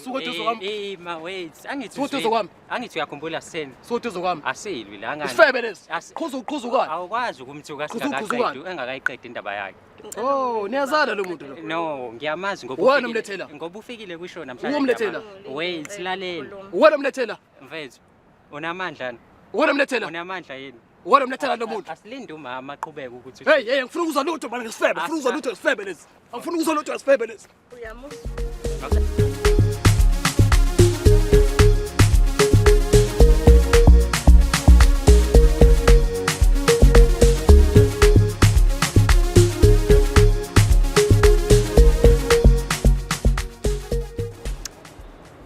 Suka eduze kwami. Eh, ma wait. Angithi Suka eduze uzwile. kwami. Angithi uyakhumbula seni. Suka eduze kwami. Asilwi la ngani. Isifebe lesi. Asi- Qhuzu uqhuzukani. Awukwazi ukumthuka Qhuzu singakaqedi uqhuzukani. engakayiqedi indaba yakhe. Oh, niyazana lo muntu lo. No, ngiyamazi ngoba Wena ufikile- umlethela. Ngoba ufikile kwisho namhlanje. Uwumlethela. ngiyamazi. Wait, lalela. Wena umlethela. Mfethu, unamandla. Wena umlethela. Unamandla yini? Wena umlethela lo muntu. Asilinde umama aqhubeke ukuthi Hey, hey, ngifuna ukuzwa lutho manje ngesifebe. Ngifuna ukuzwa lutho ngesifebe lesi. Angifuni ukuzwa lutho ngesifebe lesi. Uyamuzwa?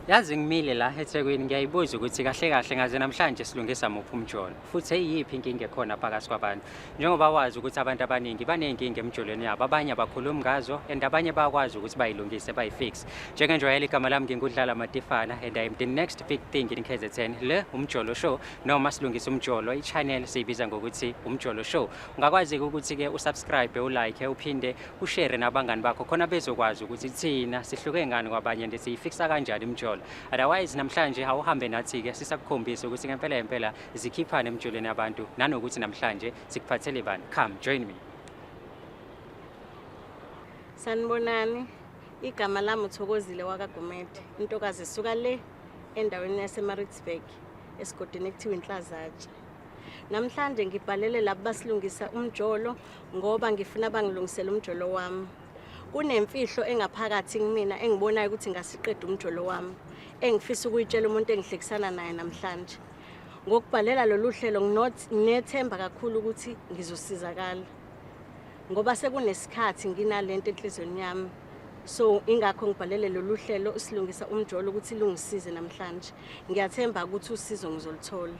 Yazi ngimile la eThekwini ngiyayibuza ukuthi kahle kahle ngaze namhlanje silungisa muphi umjolo futhi eyiphi inkinga ekhona phakathi kwabantu njengoba wazi ukuthi abantu abaningi baney'nkinga emjolweni yabo, abanye abakhulumi ngazo and abanye bayakwazi ukuthi bayilungise bayifix. Njengenjwayelo igama lami ngingudlala Matifana and I am the next big thing in KZN. Le Umjolo Show noma silungisa umjolo, i-channel siyibiza ngokuthi Umjolo Show. Ungakwazi-ke ukuthi-ke usubscribe, ulike, uphinde ushare nabangani bakho khona bezokwazi ukuthi thina sihluke ngani kwabanye and siyifixa kanjani imijolo. Otherwise namhlanje awuhambe nathi-ke sisakukhombisa ukuthi ngempela ngempela zikhiphane emjolweni abantu nanokuthi namhlanje sikuphathele bani. Come join me. Sanibonani. Igama lami uThokozile wakaGumede. Intokazi isuka le endaweni yaseMaritzburg esigodini ekuthiwa Inhlazatshe. Namhlanje ngibhalele labo basilungisa umjolo ngoba ngifuna bangilungisele umjolo wami. Kunemfihlo engaphakathi kumina engibonayo ukuthi ngasiqeda umjolo wami, engifisa ukuyitshela umuntu engihlekisana naye namhlanje. Ngokubhalela lolu hlelo nginethemba kakhulu ukuthi ngizosizakala. Ngoba sekunesikhathi nginalento enhliziyweni yami. So ingakho ngibhalele lolu hlelo usilungisa umjolo ukuthi lungisize namhlanje. Ngiyathemba ukuthi usizo ngizoluthola.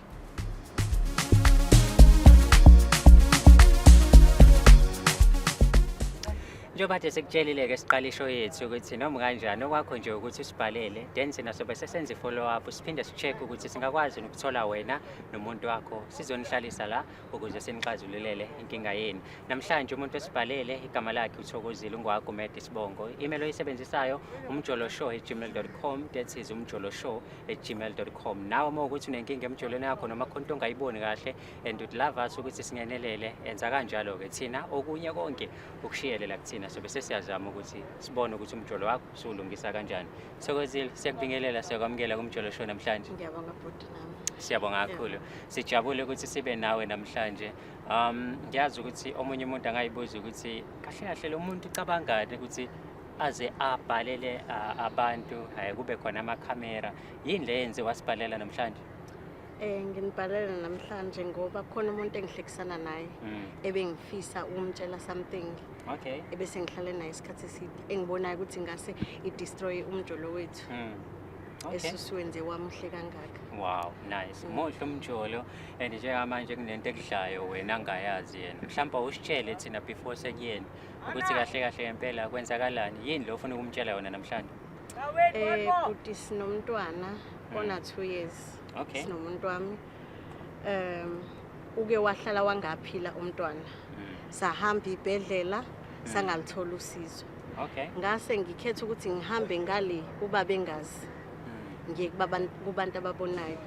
Njengoba kade sikutshelile-ke siqala ishow yethu ukuthi noma kanjani okwakho nje ukuthi usibhalele then thina sobe sesenza i-follow up siphinde si-check ukuthi singakwazi nokuthola wena nomuntu wakho sizonihlalisa la ukuze sinixazululele inkinga yenu. Namhlanje umuntu osibhalele igama lakhe uThokozile ungwagumede isibongo. I-email oyisebenzisayo umjoloshow@gmail.com, that is umjoloshow@gmail.com. Nawe uma ukuthi unenkinga emjolweni yakho noma khona into ongayiboni kahle and would love us ukuthi singenelele, enza kanjalo-ke. Thina okunye konke ukushiyelela kuthina sobe sesiyazama ukuthi sibone ukuthi umjolo wakho siwulungisa kanjani. Thokozile, siyakubingelela, siyakwamukela kuMjolo Show namhlanje. Ngiyabonga bhuti nami. Siyabonga kakhulu. Sijabule ukuthi sibe nawe namhlanje. Ngiyazi ukuthi omunye umuntu angayibuza ukuthi kahle kahle lo muntu ucabangani ukuthi aze abhalele abantu, kube khona amakhamera. Yini le yenze wasibhalela namhlanje? Nginibhalela namhlanje ngoba khona umuntu engihlekisana naye ebengifisa ukumtshela something. Ebese ngihlale naye isikhathi eside engibonayo ukuthi ngase i-destroy umjolo wethu. Esusuwenze wamuhle kangaka. Wow, nice. Muhle umjolo and njengamanje kunento ekudlayo wena angayazi yena. Mhlawumbe usitshele thina before sekuyena ukuthi kahle kahle ngempela kwenzakalani. Yini lo ofuna ukumtshela yona namhlanje? Bhuti sinomntwana ona 2 years. Sinomuntu wami. Uke wahlala wangaphila umntwana. Sahamba ibhedlela sangalithola usizo. Ngase ngikhetha ukuthi ngihambe ngale ubaba engazi. Ngiye kubantu ababonayo.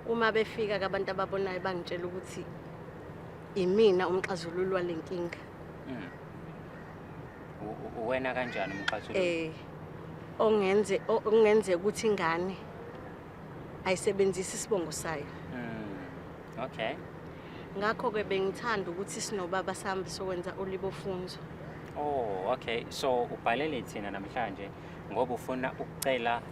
Uma befika kubantu ababonayo bangitshela ukuthi imina umxazululi walenkinga. Uwena kanjani umxazululi? Ongenze ukuthi ingane ayisebenzisi isibongo sayo. Ngakho ke bengithanda ukuthi sinobaba sambe sokwenza ulibofunzo. Oh, okay. So ubhalele thina namhlanje ngoba ufuna ukucela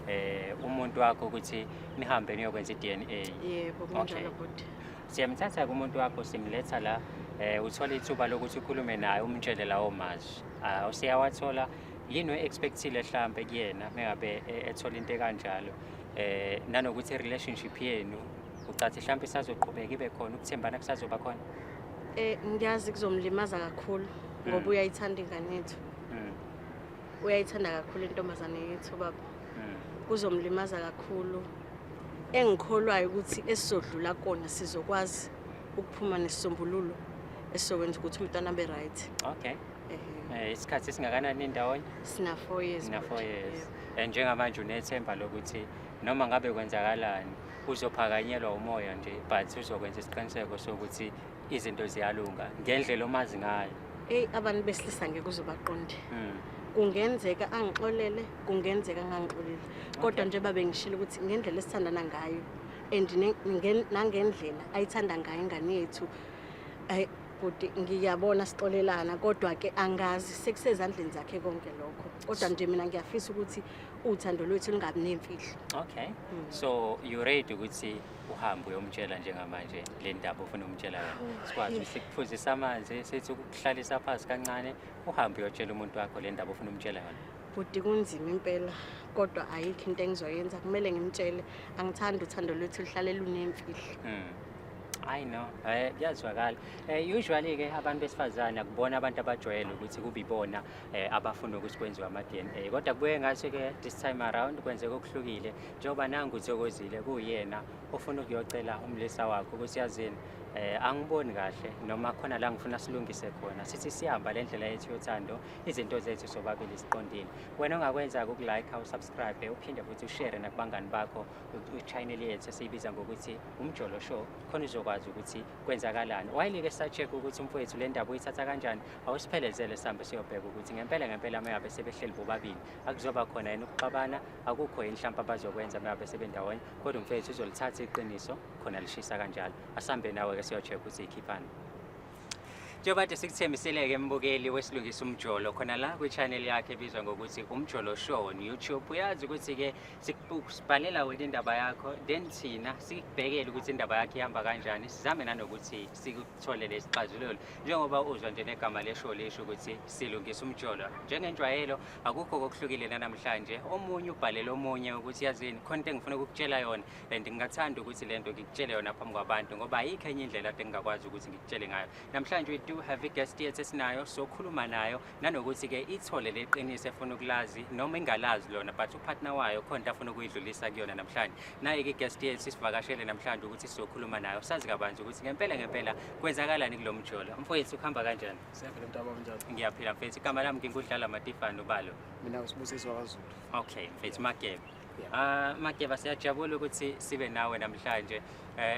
umuntu wakho ukuthi nihambe niyokwenza i-DNA. Yebo, kunjalo bhuti. Siyamthatha kumuntu wakho simletha la, uthola ithuba lokuthi ukhulume naye umtshele lawo mazwi. Usiyawathola yini oyi-expectile mhlambe kuyena mengabe ethola into ekanjalo. Nanokuthi i-relationship yenu ucathi mhlambe isazoqhubeka ibe khona, ukuthembana kusazoba khona? Ngiyazi kuzomlimaza kakhulu ngoba uyayithanda ingane yethu. Uyayithanda kakhulu intombazane yethu baba. Kuzomlimaza kakhulu. Engikholwayo ukuthi esizodlula kona sizokwazi ukuphuma nesisombululo esizokwenza ukuthi umntwana abe right. Isikhathi singakanani ndawonye? Sina 4 years. Sina 4 bhuti. years. Yebo. And njengamanje unethemba lokuthi noma ngabe kwenzakalani uzophakanyelwa umoya nje, but uzokwenza isiqiniseko sokuthi izinto ziyalunga ngendlela omazi ngayo. Eyi, abantu besilisa ngeke uze baqonde. Kungenzeka angixolele, kungenzeka angangixoleli, kodwa nje babe ngishilo ukuthi ngendlela esithandana ngayo and nangendlela ayithanda ngayo ingane yethu, ayi bhuti, ngiyabona sixolelana, kodwa-ke angazi, sekusezandleni zakhe konke lokho. Kodwa nje mina ngiyafisa ukuthi uthando lwethu lungabi nemfihlo. Okay. So you ready ukuthi uhambe uyomtshela njengamanje le ndaba ofuna ukumtshela yona? Sikwazi ukuthi sikuphuzise amanzi, sithi ukukuhlalisa phansi kancane, uhambe uyotshela umuntu wakho le ndaba ofuna umtshela yona. Bhuti, kunzima impela, kodwa ayikho into engizoyenza, kumele ngimtshele. Angithandi uthando lwethu luhlale lunemfihlo. I know. Kuyazwakala. Usually ke abantu besifazane akubona abantu abajwayele ukuthi kube ibona abafuna ukuthi kwenziwe ama DNA. Kodwa kubuye ngathi ke this time around kwenzeka okuhlukile. Njengoba nangu uThokozile kuyena ofuna ukuyocela umlisa wakhe ukuthi yazini, angiboni kahle noma khona la ngifuna silungise khona. Sithi sihamba le ndlela yethu yothando, izinto zethu sobabili siqondile. Wena ongakwenza ukulike, usubscribe, uphinde futhi ushare nakubangani bakho i-channel yethu esiyibiza ngokuthi Umjolo Show, khona uzokwazi ukuthi kwenzakalani. While-ke sa-check ukuthi umfowethu le ndaba uyithatha kanjani, awusiphelezele sihambe siyobheka ukuthi ngempela ngempela uma sebehleli bobabili akuzoba khona yini ukuxabana, akukho yini mhlawumpe abazokwenza uma sebendawonye, kodwa umfowethu uzolithatha iqiniso khona lishisa kanjalo. Asambe nawe-ke siyo-check ukuthi ikhiphani. Njengoba kade sikuthembisile-ke mbukeli weSilungisa Umjolo khona la kwi-channel yakhe ebizwa ngokuthi Umjolo Show on YouTube, uyazi ukuthi-ke sibhalela wena indaba yakho, then thina sikubhekele ukuthi indaba yakho ihamba kanjani, sizame nanokuthi sikutholele isixazululo. Njengoba uzwa nje negama le-show lisho ukuthi Silungisa Umjolo, njengenjwayelo akukho kokuhlukile nanamhlanje. Omunye ubhalele omunye ukuthi yazini, khona into engifuna ukukutshela yona and ngingathanda ukuthi le nto ngikutshele yona phambi kwabantu, ngoba ayikho enye indlela ade ngingakwazi ukuthi ngikutshele ngayo. Namhlanje we do have i-guest yethu esinayo, sokhuluma nayo nanokuthi-ke ithole le qiniso efuna ukulazi noma ingalazi lona, but upartner wayo khona into afuna ukuyidlulisa kuyona namhlanje. Naye-ke i-guest yethu sisivakashele namhlanje ukuthi sizokhuluma nayo, sazi kabanzi ukuthi ngempela ngempela kwenzakalani kulo mjolo. Mfowethu, kuhamba kanjani? Siyaphila mntaba, njani? Ngiyaphila mfethu. Igama lami ngingudlala Matifane ubalo. Mina uSibusiso wakaZulu. Okay mfethu, Mageba. Ah, Mageba, siyajabula ukuthi sibe nawe namhlanje.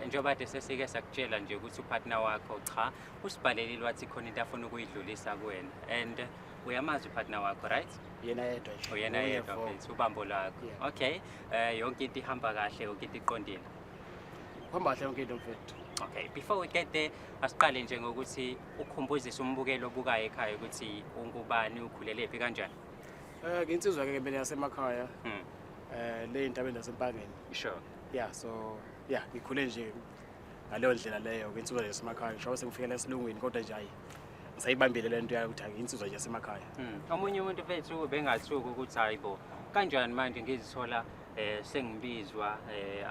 Njengoba kade sesike sakutshela nje ukuthi upartner wakho cha usibhalelile wathi khona into afuna ukuyidlulisa kuwena, and uyamazi upartner wakho, right? Yena yedwa nje. Uyena Nguye yedwa vo. Mfethu, ubambo lakho. Yeah. Okay. Yonke into ihamba kahle, yonke into iqondile. Kuhamba kahle yonke into mfethu. Okay, before we get there, asiqale nje ngokuthi ukhumbuzise umbukelo obukayo ekhaya ukuthi ungubani, ukhulelephi, kanjani? Nginsizwa ke mina yasemakhaya. Le intabeni yaseMpangeni. Yeah, so yeah, ngikhule nje ngaleyo ndlela leyo, nginsizwa nje yasemakhaya. Ngisho sengifikela esilungwini kodwa nje hayi, ngisayibambile le nto yayo ukuthi nginsizwa nje yasemakhaya. Omunye umuntu mfethu bengathuka ukuthi hayibo, kanjani manje ngizithola sengibizwa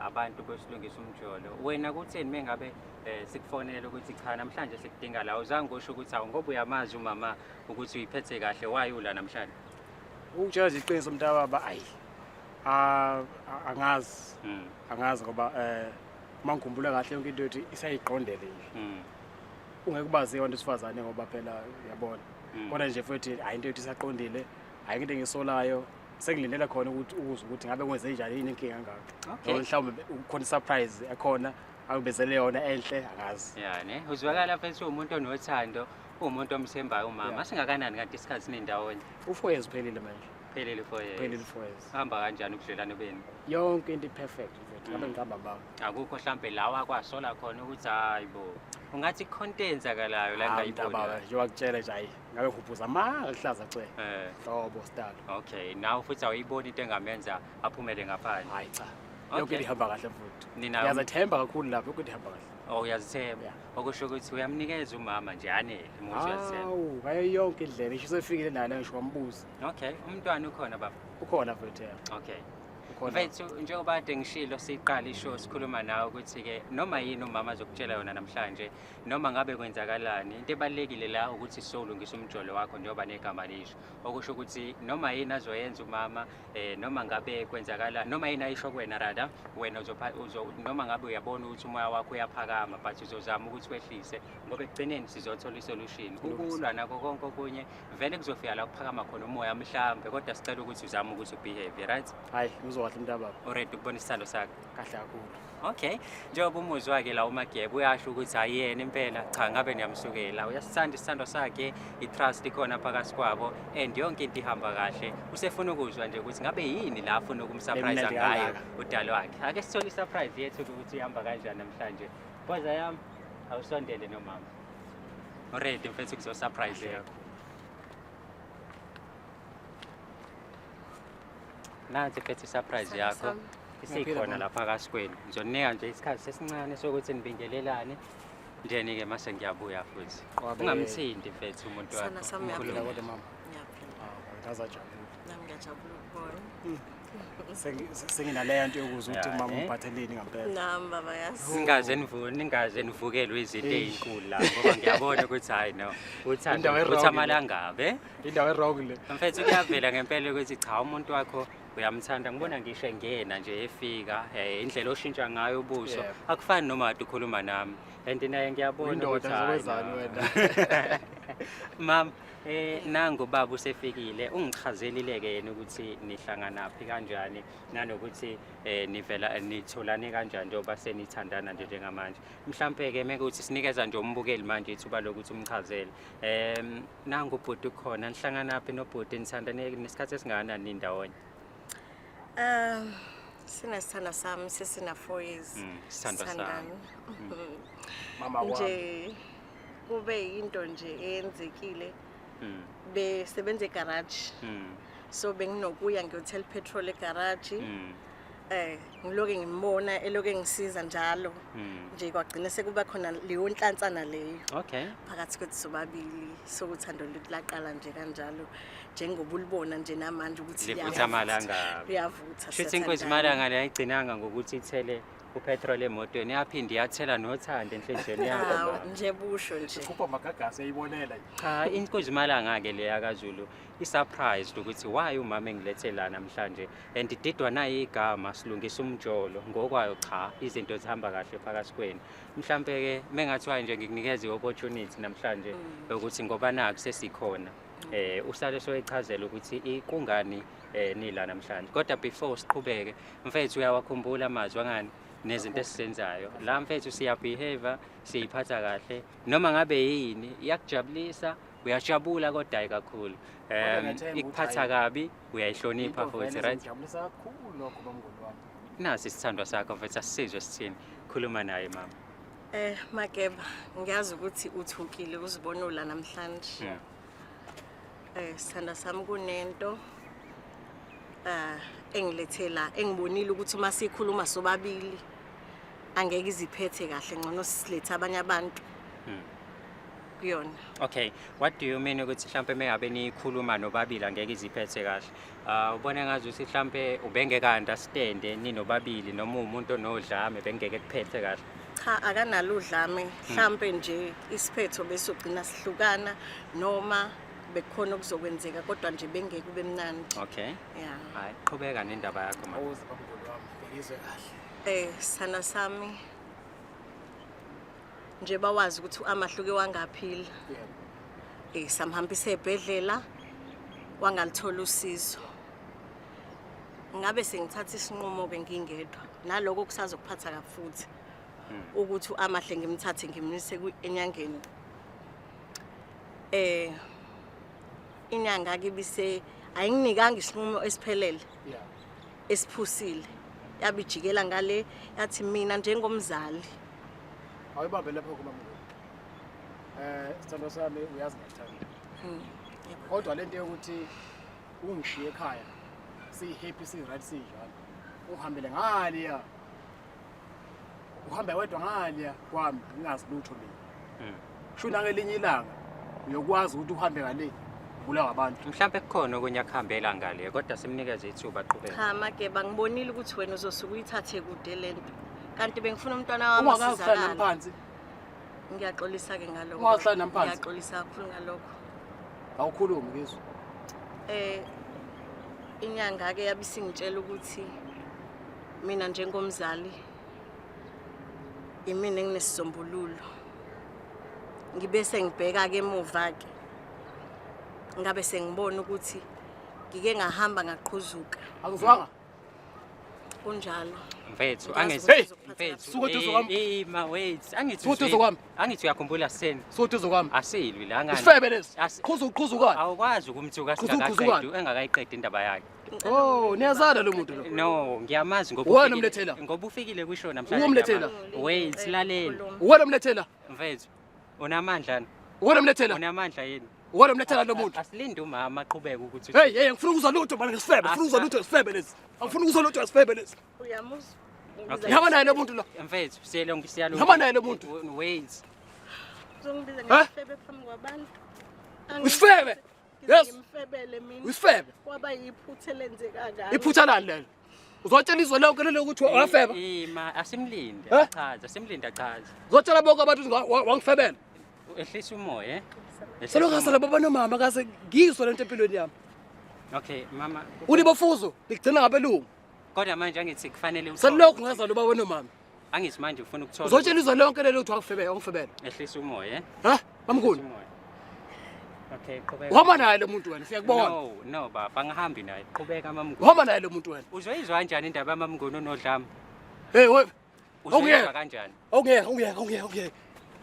abantu beSilungisa Umjolo. Wena kutheni mengabe sikufonela ukuthi cha namhlanje sikudinga la, uzange usho ukuthi awu ngoba uyamazi umama ukuthi uyiphethe kahle, why ula namhlanje? Ukutshela nje iqiniso mntakababa, ayi, angazi. Angazi ngoba uma ngikhumbula kahle yonke into yokuthi isayiqondele nje. Ungeke ubazi abantu besifazane ngoba phela uyabona. Kodwa nje futhi hayi into yokuthi isaqondile, hayi into engisolayo. Sengilindele khona ukuthi uzwe ukuthi ngabe kwenze njani, yini inkinga kangaka. Noma mhlawumbe kukhona surprise ekhona angibezele yona enhle, angazi. Yeah, ne? Uzwakala mfethu umuntu onothando, umuntu omthembayo umama. Singakanani kanti isikhathi sinendawonye? U4 years phelile manje. Phelile 4 years. Phelile 4 years. Hamba kanjani ubudlelwane benu? Yonke into perfect mfethu. Ngabe ngihamba baba. Akukho mhlambe la wakwasola khona ukuthi hayibo, ungathi khonto eyenzakalayo la Hawu, ngayibona. mntababa, njengoba ngikutshela nje hayi, ngabe ngihubhuza amanga kuhlaza cwe. Hlobo sidalo. Okay, nawe futhi awuyiboni into engamenza aphumele ngaphandle. Hayi cha. Yonke into ihamba kahle mfethu. Nina Ngiyazethemba kakhulu lapho, yonke into ihamba kahle. Oh, uyazithemba. Yeah. Okusho ukuthi uyamnikeza umama nje anele, uma uthi uyazithemba. Hawu, ngayo yonke indlela, ngisho usefikile naye la ngisho wambuza. Okay, umntwana ukhona baba? Ukhona mfethu, yeah. Okay. Ukhona. Mfethu, njengoba kade ngishilo siqala ishow sikhuluma nawe ukuthi-ke noma yini umama azokutshela yona namhlanje, noma ngabe kwenzakalani, into ebalulekile la ukuthi sizolungisa umjolo wakho njengoba negama lisho. Okusho ukuthi noma yini azoyenza umama, noma ngabe kwenzakala, noma yini ayisho kuwena rather, wena noma ngabe uyabona ukuthi umoya wakho uyaphakama, but uzozama ukuthi wehlise, ngoba ekugcineni sizothola isolution. Ukulwa nako konke okunye vele kuzofika la kuphakama khona umoya mhlambe, kodwa sicela ukuthi uzame ukuthi ubehave, right? Hayi, ngizwa kahle mntababa. Uready ukubona isithando sakho? Kahle kakhulu. Okay, njengoba umuzwa ke la uMageba uyasho ukuthi ayena impela, cha ngabe niyamsukela. Uyasithanda isithando sakhe, i-trust ikhona phakathi kwabo and yonke into ihamba kahle. Usefuna ukuzwa nje ukuthi ngabe yini la afuna ukumsurprise Emnandi ngayo kangaka. udalo wakhe. Ake sithole i-surprise yethu ukuthi ihamba kanjani namhlanje. Boza yami, awusondele nomama. Ready mfethu kuzosurprise yakho. Nansi mfethu i-surprise Sithando yakho. sami. Isikhona Ngiyaphila, mama. lapha kaSikwenu. Ngizonika nje isikhathi esincane sokuthi nibingelelane. Njeni-ke mase ngiyabuya futhi. Qwabe. Ungamthinti mfethu umuntu Sithando wakho. sami, Ukhulume. Ngiyaphila kodwa mama. Ngiyaphila. Ah, ngazajabula. Nami ngiyajabula ukubona. Senginaleyo nto yokuzwa ukuthi Ya, umama eh. ungiphatheleni ngampela. Nami baba yazi. Ningaze nivukelwe izinto ey'nkulu la, ngoba ngiyabona ukuthi hhayi no, uthando Indawo e-wrong uthi le. amalangabe. Indawo e-wrong le. Mfethu kuyavela ngempela ukuthi cha umuntu wakho uyamthanda. Ngibona ngisho engena nje efika, indlela oshintsha ngayo ubuso, Yebo. akufani noma kade ukhuluma nami. And naye ngiyabona Uyindoda, ukuthi hhayi, ngizokwenzani no. wena? Mam, nangu baba usefikile, ungichazelile-ke yena ukuthi nihlanganaphi kanjani, nanokuthi nivela nitholane kanjani njengoba senithandana nje njengamanje. Mhlampe-ke mekuthi sinikeza nje umbukeli manje ithuba lokuthi umchazele. Nangu ubhuti ukhona, nihlanganaphi nobhuti, nithandane nesikhathi esingakanani nindawonye? Sinesithando sami sesina 4 years. Sithandwa sami. Sithandana. Mama wami. Nje kube into nje eyenzekile. Besebenza egarage. So benginokuya ngiyothela petrol egarage. Ngiloke ngimbona eloke ngisiza njalo. Nje kwagcina sekuba khona leyo nhlantsana leyo. Phakathi kwethu sobabili sokuthando laqala nje kanjalo njengoba ulibona nje namanje ukuthi Livutha liyavutha. amalanga. Liyavutha, Shuthi inkosi siyathandana. malanga le ayigcinanga ngokuthi ithele upetrol emotweni, yaphinde yathela nothando enhliziyweni yakho. Hawu, nje busho nje. Ikhupha amagagasi eyibonela nje. Cha, inkosi malanga ke le yakaZulu i-surprised ukuthi why umama engilethe la namhlanje and ididwa naye igama silungisa umjolo ngokwayo. Cha, izinto zihamba kahle phakathi kwenu. Mhlambe ke mengathiwa nje ngikunikeza i-opportunity namhlanje ukuthi ngoba naku sesikhona, usale soyichazela ukuthi kungani nila namhlanje. Kodwa before siqhubeke mfethu, uyawakhumbula amazwi angani nezinto esizenzayo la mfethu? Siyabehave, siyiphatha kahle, noma ngabe yini iyakujabulisa uyajabula, kodwa hayi kakhulu. Kodwa ngiyathemba ukuthi Ikuphatha hhayi, kabi uyayihlonipha into futhi, vele right? izongijabulisa kakhulu lokho bamngani wami. Nasi isithandwa sakho mfethu, asisizwe sithini. Khuluma naye mama. Mageba, ngiyazi ukuthi uthukile uzibona la namhlanje. Sithanda sami, kunento engilethela engibonile ukuthi uma sikhuluma sobabili angeke iziphethe kahle, ngcono silethe abanye abantu kuyona. Okay, what do you mean ukuthi mhlambe mengabe nikhuluma nobabili angeke iziphethe kahle? Ubona ngazi ukuthi mhlambe ubengeke understand ninobabili noma umuntu onodlame bengeke kuphethe kahle? Cha, akanalo udlame, mhlambe nje isiphetho bese ugcina sihlukana noma bekukhona okuzokwenzeka, kodwa nje bengeke kube mnandi. Okay. Yeah. Hayi, qhubeka nendaba yakho mama. Awuze bamngani wami, ngizwe kahle. Sithanda sami, nje bawazi ukuthi amahluke wangaphila. Yebo. Samhambisa ebhedlela wangalithola usizo. Ngabe sengithatha isinqumo ke ngingedwa naloko kusazokuphatha kafuthi ukuthi amahle ngimthathe ngimnise enyangeni. Inyanga kibise ayinginikanga isinqumo esiphelele. Esiphusile. Yabijikela ngale yathi mina njengomzali. Awuyibambe lapho kumamngani. Sithando sami, uyazi ngiyakuthanda. Kodwa lento yokuthi ungishiye ekhaya si happy si right sinjalo, uhambele ngaliya, uhambe wedwa ngaliya kwami ngingazi lutho mina. Sho nangelinye ilanga uyokwazi ukuthi uhambe ngale. Ubulawa abantu. Mhlawumbe kukhona okunye akuhambela ngale kodwa simnikeze ithuba aqhubeke. Cha Mageba, ngibonile ukuthi wena uzosuke uyithathe kude lento. Kanti bengifuna umntwana wami Ungakahlali asizakale. phansi. Ngiyaxolisa ke ngalokho. Ungahlali nami phansi. Ngiyaxolisa kakhulu ngalokho. Awukhulumi ngizwe. Inyanga ke yabe isingitshela ukuthi mina njengomzali imina enginesisombululo. Ngibe sengibheka ke emuva ke. Ngabe sengibona ukuthi ngike ngahamba ngaqhuzuka. Akuzwanga? Kunjalo. Mfethu, Ngiyazi angithi Hey! ukuthi mfethu. Suka eduze kwami. Ma wait, angithi Suka eduze uzwile. kwami. Angithi uyakhumbula seni. Suka eduze kwami. Asilwi la ngani. Isifebe lesi. Asi- Qhuzu qhuzukani. Awukwazi ukumthuka Qhuzu, singakaqedi, qhuzukani. engakayiqedi indaba yakhe. Oh, niyazana lo muntu lo. No, ngiyamazi ngoba Wena ufikile- umlethela. Ngoba ufikile kwisho namhlanje. Uwumlethela. ngiyamazi. Wait, lalela. Wena umlethela. Mfethu, unamandla. Wena umlethela. Unamandla yini? Wena umlethela lo muntu. Asilinde umama aqhubeke ukuthi Hey, hey, ngifuna ukuzwa lutho manje ngesifebe. Ngifuna ukuzwa lutho ngesifebe lesi. Angifuni ukuzwa lutho ngesifebe lesi. Uyamuzwa? Okay. Ngihamba naye lo muntu lo. Mfethu, siyalunga. Ngihamba naye lo muntu. Wait. Uzongibiza Eh? ngesifebe phambi kwabantu. Isifebe? Yes. Ngimfebele mina. Isifebe. Kwaba yiphutha elenzeka kabi. Iphutha lani lelo? Uzotshela izwe lonke lelo ukuthi wafeba. Ima, asimlinde Eh? achaze, asimlinde achaze. Uzotshela bonke abantu ukuthi wangifebela. Ehlisa umoya, eh? Ehlisa Selokhu umoya. ngasala baba nomama kaze ngizwe lento empilweni yami. Okay, mama. Ulibofuzo ligcina ngabelungu. Kodwa manje angithi kufanele uthole. Selokhu ngazalwa baba nomama. Angithi manje ufuna ukuthola. Uzotshela izwe lonke lelo ukuthi wangifebela, wangifebela. Ehlisa umoya, eh? Ha? Mamkhulu. Ehlisa umoya. Okay, qhubeka. Uhamba naye lo muntu wena, siyakubona. No, no baba, angihambi naye. Qhubeka mamnguni. Uhamba naye lo muntu wena. Uzoyizwa kanjani indaba yamamnguni unodlame? Hey, we. Uzoyizwa Awungiyeka. kanjani? Awungiyeka, awungiyeka, awungiyeka, awungiyeka.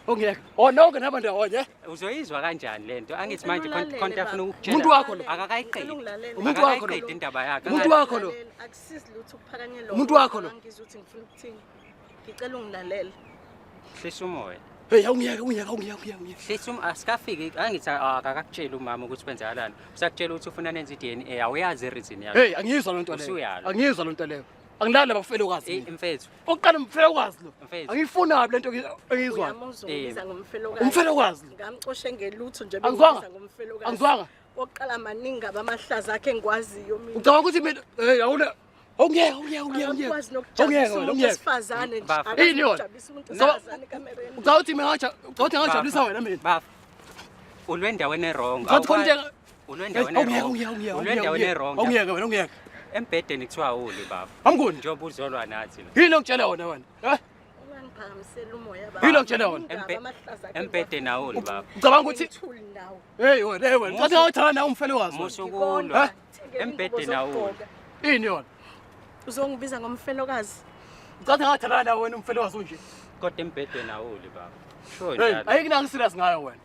Awungiyeka. Oh, nonke nihamba ndawonye. Uzoyizwa kanjani lento? Angithi manje Ngicela konke afuna ulalele, ukukutshela. Umuntu wakho lo. Akakayiqedi. Ngicela ungilalele. Umuntu wakho lo. Akakayiqedi indaba yakhe. Umuntu wakho lo. Akusizi lutho ukuphakanyelwa. Umuntu wakho lo. Angizwa ukuthi ngifuna ukuthini. Ngicela ungilalele. Hlisa umoya. Hey, awungiyeka, awungiyeka, awungiyeka, awungiyeka. Hlisa asikafiki angithi akakakutsheli umama ukuthi kwenzakalani. Usakutshela ukuthi ufuna nenze i-DNA, awuyazi i-reason yakho. Hey, angiyizwa lento leyo. Usuyalwa. Angiyizwa lento leyo. Angilali abafelokazi. Eh, mina. mfethu. Okokuqala umfelokazi lo. Mfethu. Angiyifuni kabi lento engiyizwayo. Uyamuzwa Eh. ungibiza ngomfelokazi. Umfelokazi lo. Ngamcoshe ngelutho nje Angizwanga. bengibiza ngomfelokazi. Angizwanga. Okokuqala maningi abamahlaza akhe engikwaziyo mina. Ucabanga ukuthi mina hey awuna awungiyeka, awungiyeka, awungiyeka. Akakwazi Awungiyeka, nokujabulisa umuntu awungiyeka. wesifazane nje. Bafa. Akakwazi Yini yona? nokujabulisa umuntu So- wesifazane ekamereni. Ucabanga ukuthi mina ucabanga ukuthi ngajabulisa wena mina. Bafa. Ulwe endaweni e-wrong. Ucabanga ukuthi khona into Ulwe Hey, endaweni awungiyeka, e-wrong. awungiyeka, awungiyeka. Ulwe endaweni e-wrong. Awungiyeka wena, awungiyeka. Embhedeni kuthiwa awuli baba. Mamnguni. Njengoba uzolwa nathi la. Yini ongitshela wona wena? Eh? Ungangiphakamiseli umoya baba. Yini ongitshela wona? Indaba amahlaza akhe Embhedeni awuli baba. Ucabanga ukuthi Ngithuli nawo. hey wena, hey wena, ucathi ngawuthanda nawe umfelokazi. wena. Musa ukulwa. Eh? Embhedeni awuli. Yini yona? Uzongibiza ngomfelokazi. Ucathi ngawuthanda nawe wena umfelokazi unje. Kodwa embhedeni awuli baba. Sho Hey, njalo. ayikho indawo serious ngayo wena.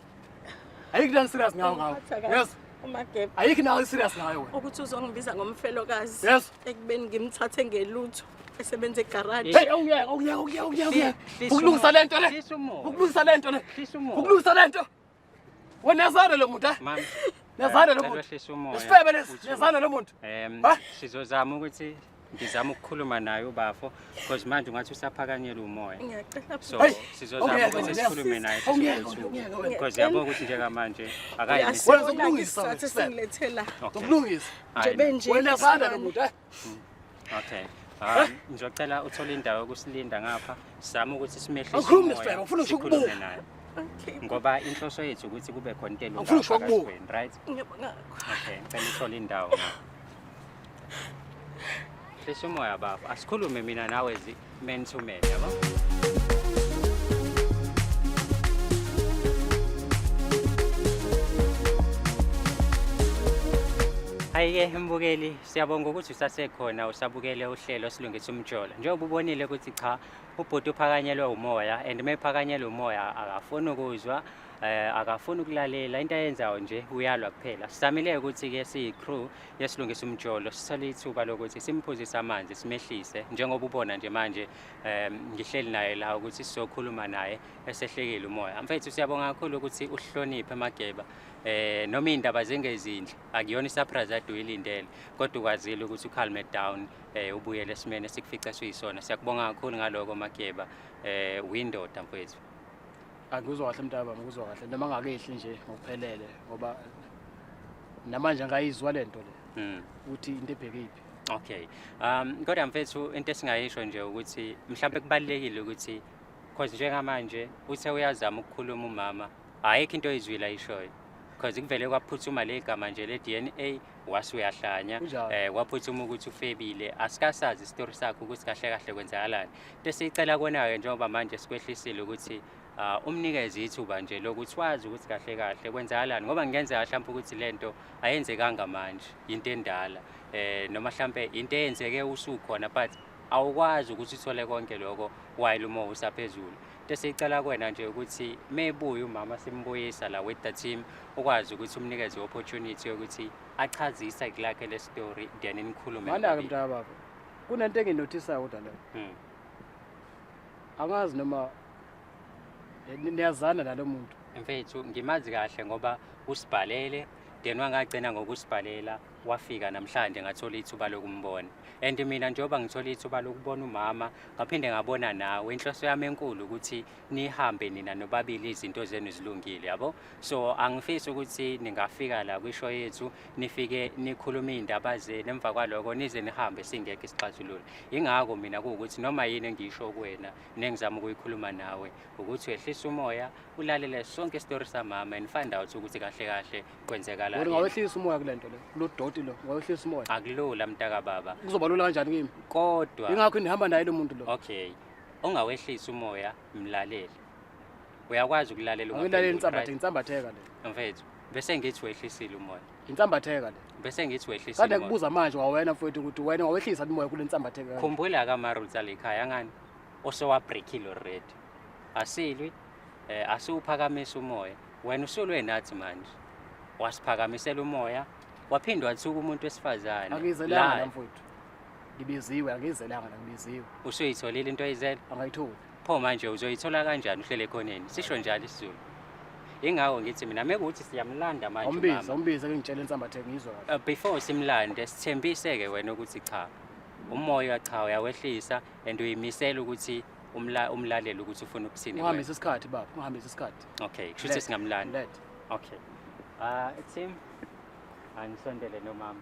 Ayikho indawo serious ngayo ngawe. Ungiphatha kabi. Yes. uMageba. Ayikho indawo serious ngayo wena. Ukuthi uzongibiza ngomfelokazi. Yes. Ekubeni ngimthathe ngelutho esebenza egaraji. Hey, awungiyeka, awungiyeka, awungiyeka, awungiyeka. Hlisa Ukulungisa umoya. lento le. Hlisa umoya. Ukulungisa lento le. Hlisa umoya. Ukulungisa lento. Wena yazana lo muntu, eh? Mama. Niyazana lo Cela muntu. wehlise umoya. Isifebe lesi, Uthule. niyazana lo muntu. Ha? Sizozama ukuthi ngizama ukukhuluma naye ubafo because manje ungathi usaphakanyelwa umoya. Ngiyacela So Hey, sizozama awungiyeka ukuthi wena, sikhulume naye awungiyeka, sizothuka. awungiyeka wena. Because yabo ukuthi njengamanje akayimiseli. Wena uzokulungisa wena, Isizathu esingilethela. Okay. Ukulungisa. Hayi, Nje benje. Wena yazana lo muntu, eh? Okay. Ngizocela uthole indawo yokusilinda ngapha sizame ukuthi simehlise Angikhulumi umoya, nesifebe, angifuni ngisho sikhulume ukubuka. naye. Okay. Ngoba inhloso yethu ukuthi kube khona into elunga Angifuni ngisho phakathi ukubuka. kwenu, right? Ngiyabonga. Okay, ngicela uthole indawo ngapha. Hlisa umoya baba, asikhulume mina nawe man to man, yabo? Hayi-ke mbukeli, siyabonga ukuthi usasekhona usabukele uhlelo Silungisa Umjolo. Njengoba ubonile ukuthi cha, ubhuti uphakanyelwe umoya and uma ephakanyelwe umoya akafuni ukuzwa, akafuni ukulalela, into ayenzayo nje uyalwa kuphela. Sizamile ukuthi-ke siyi-crew yeSilungisa Umjolo sithole ithuba lokuthi simphuzise amanzi simehlise, njengoba ubona nje manje ngihleli naye la ukuthi sizokhuluma naye esehlekile umoya. Mfethu siyabonga kakhulu ukuthi uhloniphe Mageba. Noma iy'ndaba zingezinhle akuyona i-surprise ade uyilindele, kodwa ukwazile ukuthi u-calm down, ubuyele esimeni esikufica suyisona. Siyakubonga kakhulu ngaloko Mageba, uyindoda mfethu. Angikuzwa kahle mntaba, ngikuzwa kahle noma ngakehli nje ngokuphelele ngoba Namanje angayizwa lento le ukuthi into ebhekephi. Okay. Kodwa mfethu, into esingayisho nje ukuthi mhlawumbe kubalulekile ukuthi, cause njengamanje uthe uyazama ukukhuluma umama, ayikho into oyizwile ayishoyo. Because kuvele kwaphuthuma le gama nje le DNA, wase uyahlanya. Kunjalo. Kwaphuthuma ukuthi ufebile, asikasazi isitori sakho ukuthi kahle kahle kwenzakalani. Into esiyicela kona-ke, njengoba manje sikwehlisile, ukuthi umnikeze ithuba nje lokuthi wazi ukuthi kahle kahle kwenzakalani, ngoba kungenzeka mhlawumbe ukuthi lento ayenzekanga manje, into endala, noma mhlambe into eyenzeke usukhona, but awukwazi ukuthi uthole konke lokho while umoya usaphezulu. Into esiyicela kuwena nje ukuthi mebuya umama, simbuyisa la with the team, ukwazi ukuthi umnikeze i-opportunity yokuthi achaze iside lakhe le story, then nikhulume Mana-ke, nobabili. mntaka baba, kunento enginothisayo kodwa leyo. Angazi noma niyazana nalo muntu. Mfethu, ngimazi kahle ngoba usibhalele, then wangagcina ngokusibhalela, wafika namhlanje, ngathola ithuba lokumbona. And mina njengoba ngithola ithuba lokubona umama, ngaphinde ngabona nawe, inhloso yami enkulu ukuthi nihambe nina nobabili, izinto zenu zilungile, yabo. So angifisi ukuthi ningafika la kwishow yethu, nifike nikhulume iy'ndaba zenu, emva kwaloko nize nihambe singekho isixazululo. Ingakho mina kuwukuthi noma yini engiyisho kuwena nengizama ukuyikhuluma nawe, ukuthi wehlise umoya, ulalele sonke isitori samama and find out ukuthi kahle kahle kwenzekalani. Wena ungawehlisa umoya kule nto le, kulo doti lo, ungawehlisa umoya? Akulula, mntaka baba. Kuzoba lula kanjani kimi? Kodwa Ingakho nihamba naye lo muntu lo. Okay, ungawehlisa umoya, mlalele. Uyakwazi ukulalela? Angilaleli. Ungaphenduli, Insambathe, right? insambatheka le. Mfethu, bese ngithi wehlisile umoya. Insambatheka le. Bese ngithi wehlisile Kade umoya. kubuza manje wawena mfowethu ukuthi wena ungawehlisa umoya kule nsambatheka? Khumbula ka-ama-rules alekhaya ngani osowabreakile already. Asilwi, asiwuphakamisa umoya. Wena usulwe nathi manje, wasiphakamisela umoya, waphinde wathuka umuntu wesifazane. Angizelanga la La, mfowethu. Ngibiziwe, angizelanga la, ngibiziwe. Usuyitholile into oyizele? Angayitholi. Pho manje uzoyithola kanjani uhlele ekhoneni? Sisho njalo isiZulu. Ingakho ngithi mina mekuwuthi siyamlanda manje Awumbize, umama. awumbize, ke ngitshele insambatheka ngizwe kahle. Before simlande, sithembise-ke wena ukuthi cha, umoya cha uyawehlisa and uyimisela ukuthi umlalele ukuthi ufuna ukuthini kuwena. Ungahambisa isikhathi baba, ungahambisa isikhathi. Okay, kusho ukuthi singamlanda? Let. Okay, team, angisondele nomama.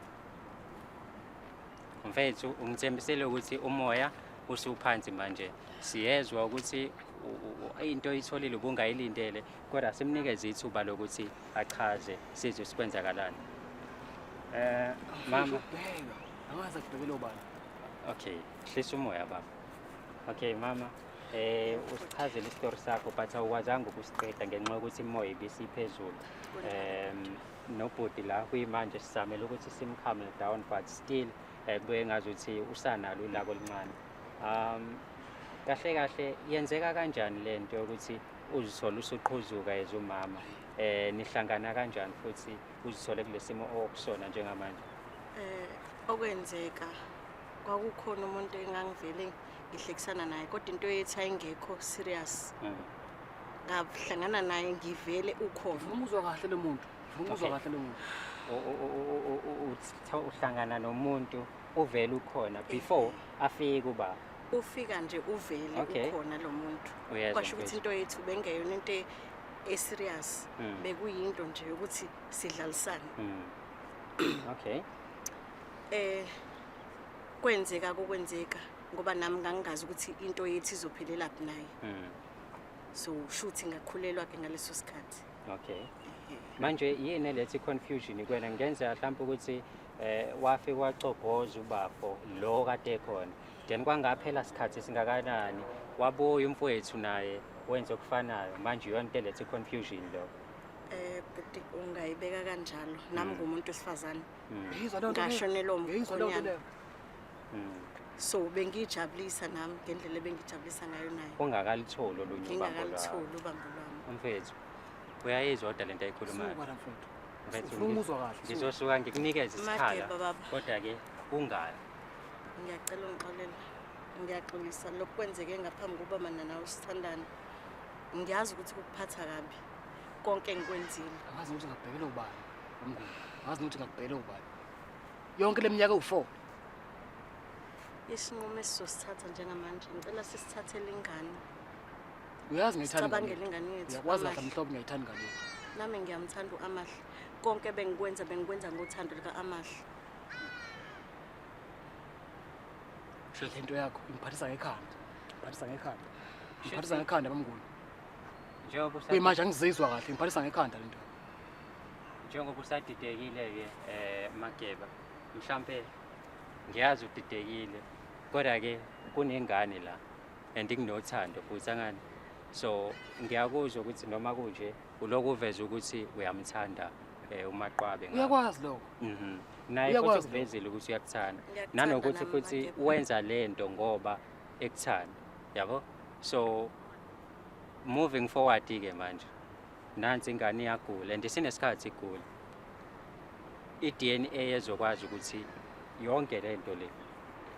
Mfethu, ungithembisile ukuthi umoya usuphansi manje. Siyezwa ukuthi into oyitholile ubungayilindele, kodwa simnikeze ithuba lokuthi achaze, sizwe sikwenzakalani. Mama. Ubheka. Angazi akubhekele ubani. Okay, hlisa umoya baba. Okay mama, usichazele isitori sakho, but awukwazanga ukusiqeda ngenxa yokuthi imoya ibisiphezulu. Nobhuti la kuyimanje sizamele ukuthi simcalm down, but still kubuye ngazuthi usanalo ulaka oluncane. Kahle kahle yenzeka kanjani lento yokuthi uzithole usuqhuzuka as umama? Nihlangana kanjani futhi uzithole kulesimo okusona njengamanje? Okwenzeka, kwakukhona umuntu engangivele ngihlekisana naye, kodwa into yethu ayingekho serious. Ngahlangana naye ngivele ukhona. Ngifuna umuzwa kahle lo muntu. Ngifuna umuzwa kahle lo muntu. Uhlangana nomuntu uvele ukhona before afike kuba? Ufika nje uvele ukhona lo muntu. Uyezwa, Kwasho ukuthi mfethu. into yethu bengeyona into eserious. Bekuyinto nje yokuthi sidlalisane. Okay. Kwenzeka kokwenzeka ngoba nami ngangingazi ukuthi into yethu izophelela phi naye. So shuthi ngakhulelwa ke ngaleso sikhathi. Okay. Manje yini elethe confusion kuwena? Ngenzeka mhlawumbe ukuthi wafika wacobhoza ubafo lo kade ekhona. Then kwangaphela sikhathi singakanani wabuya umfowethu naye wenza okufanayo. Manje iyona into elethe confusion lo? Bhuti, ungayibeka kanjalo. Nami ngumuntu wesifazane. Ngiyizwa leyo nto leyo. Ngashonelwa Ngiyizwa leyo nto umkhonyana. leyo. So bengijabulisa nami ngendlela ebengijabulisa ngayo naye. Ungakalitholi olunye ubambo lwakho. Ngingakalitholi ubambo lwami. Umfethu, uyayizwa kodwa lento ayikhulumayo? Suka la mfowethu. Mfethu, Ufuna umuzwa kahle, suka. ngizosuka ngikunikeze isikhala. Mageba, baba. Kodwa ke ungali. Ngiyacela ungixolele. Ngiyaxolisa lokhu kwenzeke ngaphambi kokuba mina nawe sithandane. Ngiyazi ukuthi kukuphatha kabi konke engikwenzile. Angazi ukuthi ngakubhekele ubani, umnguni. Angazi ukuthi ngakubhekele ubani. Yonke le minyaka ewu-4. Isinqumo esizosithatha njengamanje, ngicela sisithathele ingane. Uyazi ngiyayithanda ingane Sicabangele yethu. ingane yethu. Uyakwazi kahle Amahle. mhlobo ngiyayithanda ingane yethu. Nami ngiyamthanda u-Amahle. Konke bengikwenza ngothando lika-Amahle. Le nto yakho ingiphathisa ngekhanda. Ngiphathisa ngekhanda. Ngiphathisa ngekhanda bamnguni. Njengoba kuyimanje angizizwa kahle, ngiphathisa ngekhanda lento. Njengoba usadidekile-ke Mageba, mhlampe ngiyazi udidekile, kodwa-ke kunengane la and kunothando futhi angani. So ngiyakuzwa ukuthi noma kunje ulokhu uveze ukuthi uyamthanda uMaqwabe. Uyakwazi lokho. Naye futhi uvezile ukuthi uyakuthanda. Nanokuthi futhi wenza lento ngoba ekuthanda, yabo? So moving forward ke manje, nansi ingane iyagula and sinesikhathi igula. I-DNA ezokwazi ukuthi yonke lento le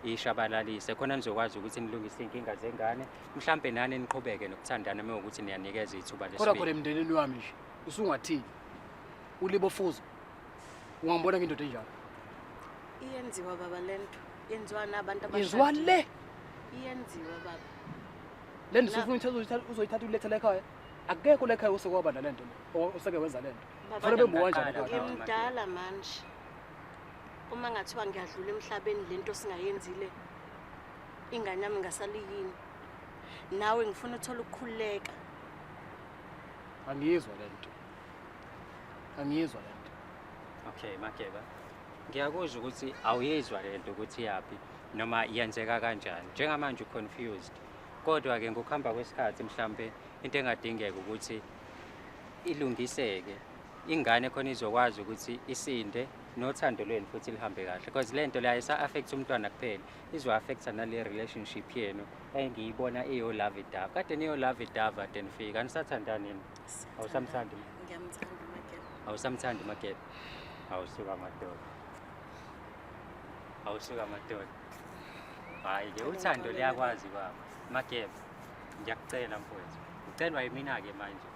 ishabalalise khona nizokwazi ukuthi nilungise inkinga zengane, mhlambe nani niqhubeke nokuthandana uma ukuthi niyanikeza ithuba lesibili. Kodwa khona emndenini wami nje usungathini? Ulibofuzo. Ungangibona ngindoda enjalo. Iyenziwa baba lento. Yenziwa nabantu abashadile. Yenziwa le. Iyenziwa baba. Le nto ufuna uzoyithatha ulethe la ekhaya. Akekho la ekhaya osekwaba nalento le. Oseke wenza lento. Fanele bebuka kanjani ekhaya? Ngimdala manje. Uma ngathiwa ngiyadlula emhlabeni lento singayenzile ingane yami ngasali yini? Nawe ngifuna uthola ukukhululeka. Angiyizwa lento. Angiyizwa lento. Okay, Mageba. Ngiyakuzwa ukuthi awuyizwa lento ukuthi yapi noma yenzeka kanjani. Njengamanje uconfused. Kodwa ke ngokuhamba kwesikhathi mhlambe into engadingeka ukuthi ilungiseke. Ingane khona izokwazi ukuthi isinde nothando lwenu futhi lihambe kahle, because lento la isa affect umntwana kuphela, izo affect nale relationship yenu engiyibona iyo love dove. Kade niyo love dove ade nifika anisathandani yini? Awusamthandi? Ngiyamthanda uMageba. Awusamthandi uMageba? Awusuka madoda. Awusuka madoda. Hayi ke uthando liyakwazi baba. Mageba, ngiyakucela mfowethu. Ucelwa yimina ke manje.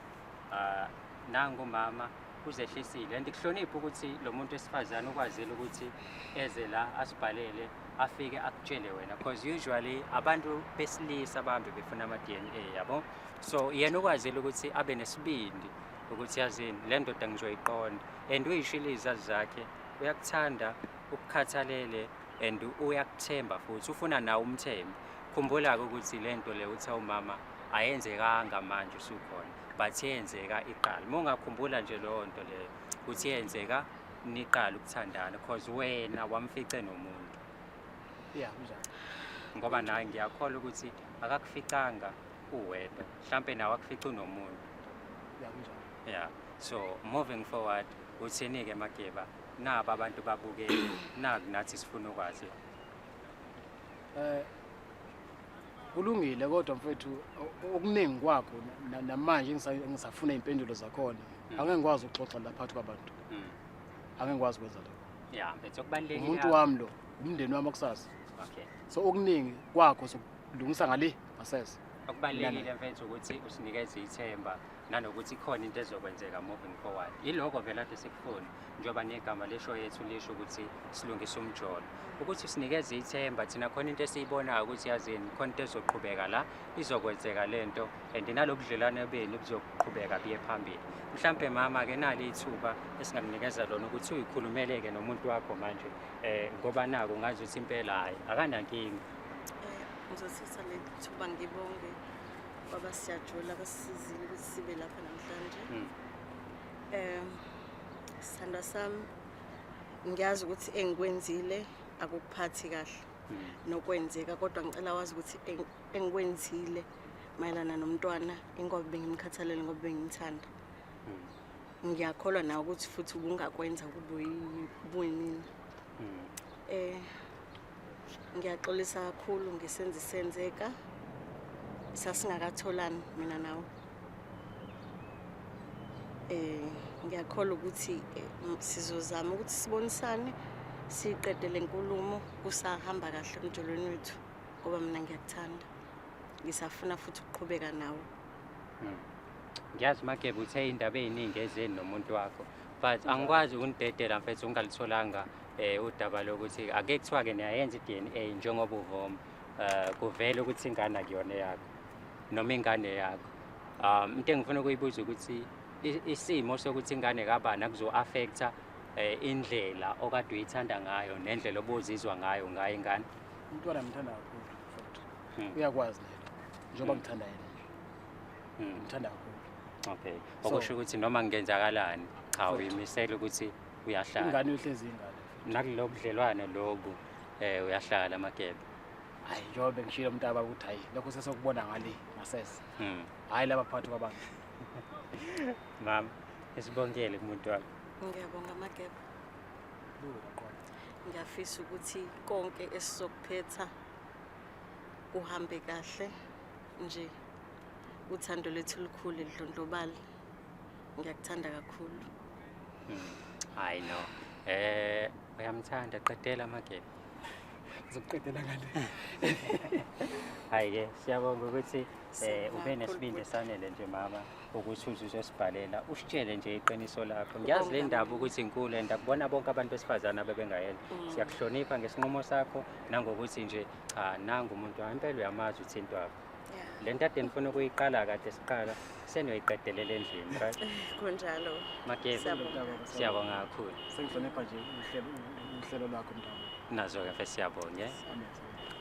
Nangu mama uzehlisile and kuhlonipha ukuthi lo muntu wesifazane ukwazile ukuthi eze la asibhalele afike akutshele wena, because usually abantu besilisa bahambe befuna ama-DNA, yabo. So yena ukwazile ukuthi abe nesibindi ukuthi yazini le ndoda ngizoyiqonda, and uyishilo izazi zakhe, uyakuthanda, ukukhathalele and uyakuthemba futhi ufuna nawe umthembe. Khumbula-ke ukuthi le nto le uthi umama ayenzekanga manje usukhona, but yenzeka iqala. Uma ungakhumbula nje leyo nto leyo ukuthi yenzeka niqala ukuthandana, because wena wamfice nomuntu. Yeah, kunjalo. Ngoba naye ngiyakholwa ukuthi akakuficanga uwedwa, mhlampe nawe akufice unomuntu. Yeah, kunjalo. Yeah. So moving forward uthini-ke Mageba? Naba abantu babukele, naku nathi sifuna ukwazi. Kulungile kodwa mfethu okuningi kwakho namanje ngisafuna impendulo zakhona. Angeke ngikwazi ukuxoxa la phakathi kwabantu. Angeke ngikwazi ukwenza lokho. Yeah, mfethu okubalulekile. Umuntu wami lo, umndeni wami kusasa. Okay. So okuningi kwakho sokulungisa ngale ngasese. Okubalulekile mfethu ukuthi usinikeze ithemba nanokuthi khona into ezokwenzeka moving forward. Iloko vele ade sikufuna njengoba negama lesho yethu lisho ukuthi silungise umjolo. Ukuthi sinikeze ithemba thina khona into esiyibonayo ukuthi yazini khona into ezoqhubeka la izokwenzeka lento and nalobudlelwane benu buzoqhubeka buye phambili. Mhlambe mama ke nali ithuba esingakunikeza lona ukuthi uyikhulumeleke nomuntu wakho manje ngoba nako ngazi ukuthi impela hayi akanankinga. Ngizothatha le thuba ngibonge baba siyajula basizile ukuthi sibe lapha namhlanje. Sithandwa sami, ngiyazi ukuthi engikwenzile akukuphathi kahle nokwenzeka, kodwa ngicela wazi ukuthi engikwenzile mayelana nomntwana ingoba bengimkhathalele ngoba bengimthanda. Ngiyakholwa nawe ukuthi futhi ubungakwenza kube buyimina. Ngiyaxolisa kakhulu ngesenzo senzeka. Sasingakatholani mina nawe. Ngiyakholwa ukuthi sizozama ukuthi sibonisane siqede lenkulumo kusahamba kahle emjolweni wethu ngoba mina ngiyakuthanda. Ngisafuna futhi ukuqhubeka nawe. Ngiyazi Mageba uthe indaba eziningi ezeni nomuntu wakho, but angikwazi ukunidedela mfethu ungalitholanga udaba lokuthi ake kuthiwa ke niyayenza i-DNA njengoba uvoma kuvele ukuthi ingane akuyona yakho noma ingane yakho. Into engifuna ukuyibuza ukuthi Isimo sokuthi ingane kabani akuzo-affecta indlela okade uyithanda ngayo nendlela obuzizwa ngayo ngayo ingane. Umntwana ngimthanda kakhulu futhi. Uyakwazi naye lokho. Njengoba ngithanda yena nje. Ngimthanda kakhulu. Okay. Okusho ukuthi noma kungenzakalani, cha, uyimisela ukuthi uyahlala. Ingane uhlezi ingane. Nakulo budlelwane lobu uyahlala, Mageba. Hayi, njengoba bengishilo mntaba ukuthi hayi, lokho sesokubona ngale ngasese. Hayi, laba phakathi kwabantu. Mama, isibongele kumuntu wakho. Ngiyabonga, Mageba. Buka qona. Ngiyafisa ukuthi konke esizokuphetha kuhambe kahle nje. Uthando lethu lukhulu lidlondlobale. Ngiyakuthanda kakhulu. Hayi no. Uyamthanda, qedela, Mageba. Ngizokuqedela ngale. Hayi ke, siyabonga ukuthi Siyabonga ube kakhulu, nesibindi bhuti. esanele nje mama ukuthi uze uzosibhalela usitshele nje iqiniso lakho. Ngiyazi le Kubonga ndaba mina. ukuthi inkulu and akubona bonke abantu besifazane abebengayenza. Siyakuhlonipha ngesinqumo sakho nangokuthi nje cha, nangu umuntu impela uyamazi uthintwaphi. Le nto ade nifuna ukuyiqala kade siqala seniyoyiqedelela endlini, right? Kunjalo. Mageba. Siyabonga. Siyabonga kakhulu. Sengihlonipha nje uhlelo lwakho mntaba. Nazo-ke fe siyabonga. Amen.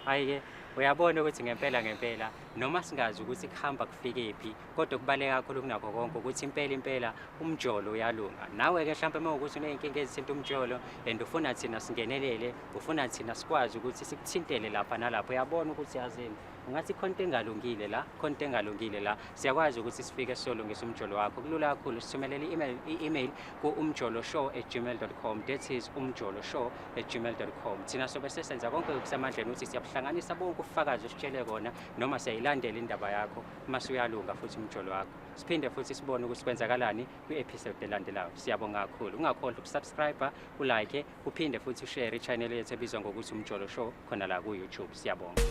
Hayi-ke, uyabona ukuthi ngempela ngempela noma singazi ukuthi kuhamba kufike phi, kodwa kubaluleke kakhulu kunakho konke ukuthi impela impela umjolo uyalunga. Nawe-ke mhlawumpe uma kuwukuthi uney'nkinga ezithinta umjolo and ufuna thina singenelele, ufuna thina sikwazi ukuthi sikuthintele lapha nalapho, uyabona ukuthi yazini ungathi khona into engalungile la, khona into engalungile la, siyakwazi ukuthi sifike sizolungisa umjolo wakho. Kulula kakhulu, sithumelele i-email ku-umjoloshow@gmail.com, that is umjoloshow@gmail.com. Thina sobe sesenza konke okusemandleni ukuthi siyabuhlanganisa bonke ubufakazi ositshele kona noma siyayilandela indaba yakho mase uyalunga futhi umjolo wakho, siphinde futhi sibone ukuthi kwenzakalani kwi-episode elandelayo. Siyabonga kakhulu, ungakhohlwa ukusubscribe, ulike, uphinde futhi ushare i-channel yethu ebizwa ngokuthi Umjolo Show khona la ku-YouTube. Siyabonga.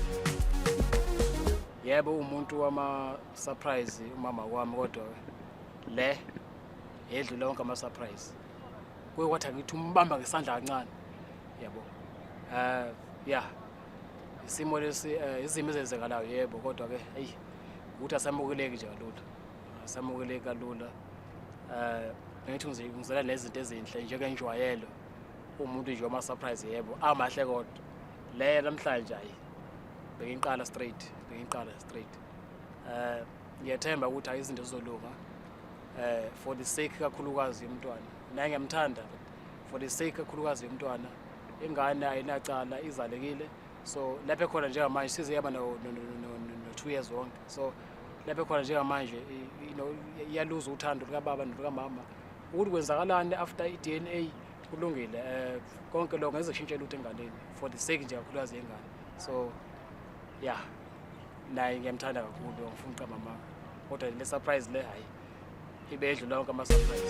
Yebo, umuntu wama surprise umama wami, kodwa le yedlula wonke ama surprise. Kuye kwathi ngithi umbamba ngesandla kancane. Yabo. Yeah. Isimo lesi izimo ezenzekalayo yebo, kodwa ke hey, ukuthi asamukeleki nje kalula. Asamukeleki kalula. Ngithi ngizela nezinto ezinhle njengenjwayelo. Umuntu nje wama surprise yebo, amahle, kodwa le namhlanje hayi, bengiqala straight, bengiqala straight. Ngiyathemba ukuthi hayi, izinto zizolunga. For the sake kakhulukazi yomntwana. Naye ngiyamthanda, for the sake kakhulukazi yomntwana. Ingane ayinacala, izalekile. So lapho khona njengamanje size yaba no 2 years wonke. So lapho khona njengamanje iyaluza uthando lukaBaba nolukamama. Ukuthi kwenzakalani after i-DNA, kulungile, konke lokho ngeze kushintshe lutho enganeni, for the sake nje kakhulukazi yengane. So yeah, naye ngiyamthanda kakhulu, ngifuna uqamba mama, kodwa le surprise le hayi, ibe edlula wonke ama surprise.